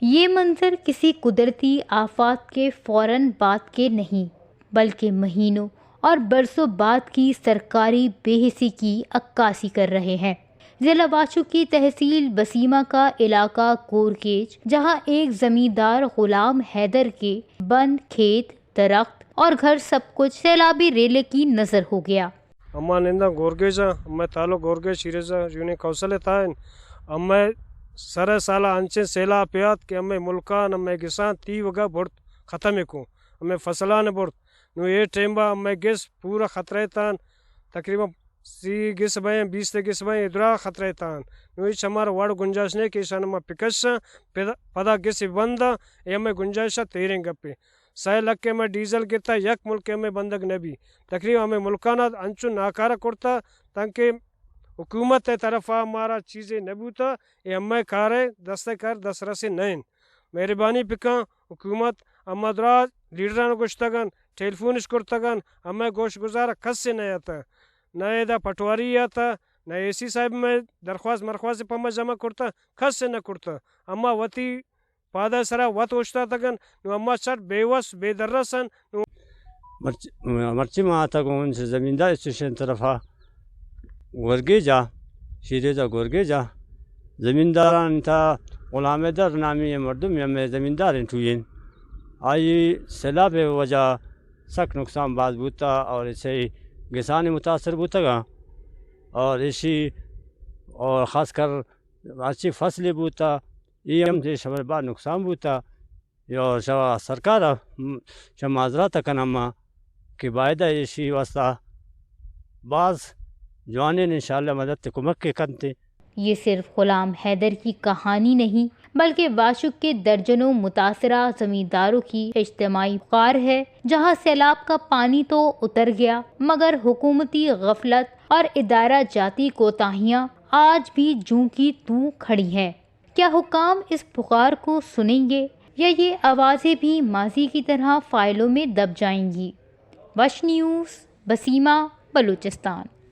یہ منظر کسی قدرتی آفات کے فوراً بعد کے نہیں، بلکہ مہینوں اور برسوں بعد کی سرکاری بے حسی کی عکاسی کر رہے ہیں۔ ضلع واچو کی تحصیل بسیمہ کا علاقہ گورگیج، جہاں ایک زمیندار غلام حیدر کے بند کھیت، درخت اور گھر سب کچھ سیلابی ریلے کی نذر ہو گیا۔ اما ننداں گورگیجاں، امئے تعلق گورگیج شیریزہ یونین کونسل ءِ تہا انت۔ امئے سر ءِ سالا انچیں سیلاب پیات کہ امئے ملکان، امئے گسان تیوگا برت، ختم کو۔ امئے فصلان برت۔ نوں اے ٹیمبا امئے گس پورا خطرہ ءِ تہان، تقریباً سی گس بئیں، بیست گس بئیں، ادرا خطرہ ءِ تہان۔ نوں ہچ ہمارا وڑ گنجائش نہیں کہ ایشان ما پکشاں، پدا، پدا گس بنداں، اے امئے گنجائشا تیریں گپے۔ سئے لکھ ءِ مئے ڈیزل گتا، یک ملک ءِ مئے بندگ نہ بی۔ تقریباً ہمے ملکان ءَ انچو ناکارہ کرتا، تانکہ حکومت ءِ طرف ءَ مارا چیزے نہ بوتا، اے ہمے کار ءِ دست ءِ کار دسترسے نہ انت۔ مہربانی بکن حکومت، اما دراہ لیڈران گوشتگن، ٹیلیفون اش کرتگن، ہمے گوش گزار کسے نہ اتہ۔ نہ ادا پٹواری اتہ، نہ اے سی صاحب مئے درخواست مرخواست پہ ما جمع کرتہ، کسے نہ کرتہ۔ اما وتی پاد ءِ سرا وت اوشتاتگ انت، نوں اما چٹ بے وس، بے درس انت۔ نوں مرچ-، مرچی ما آتگ اوں چہ زمیندار اسٹیشن طرفا گورگیجا، شیریزا گورگیجا، زمینداران تا غلام حیدر نامی مردم ہمے زمیندار انت ٹوئین۔ آئی سیلاب وجہ سک نقصان باز بوتا اور اسے گسان متاثر بوتگا اور ایشی اور خاص کر ہرچی فصل بوتا، اے ہم دے شمئے باز نقصان بوتا۔ یا شما سرکار ءَ، م، شما معذرت کناں ما کہ باید ءَ ایشی واسطہ باز جوانیں انشاءاللہ مدد ءُ کمک ءَ کنت۔ یہ صرف غلام حیدر کی کہانی نہیں، بلکہ واشک کے درجنوں متاثرہ زمینداروں کی اجتماعی پکار ہے، جہاں سیلاب کا پانی تو اتر گیا، مگر حکومتی غفلت اور ادارہ جاتی کوتاہیاں آج بھی جوں کی توں کھڑی ہیں۔ کیا حکام اس پکار کو سنیں گے یا یہ آوازیں بھی ماضی کی طرح فائلوں میں دب جائیں گی؟ وش نیوز، بسیمہ، بلوچستان۔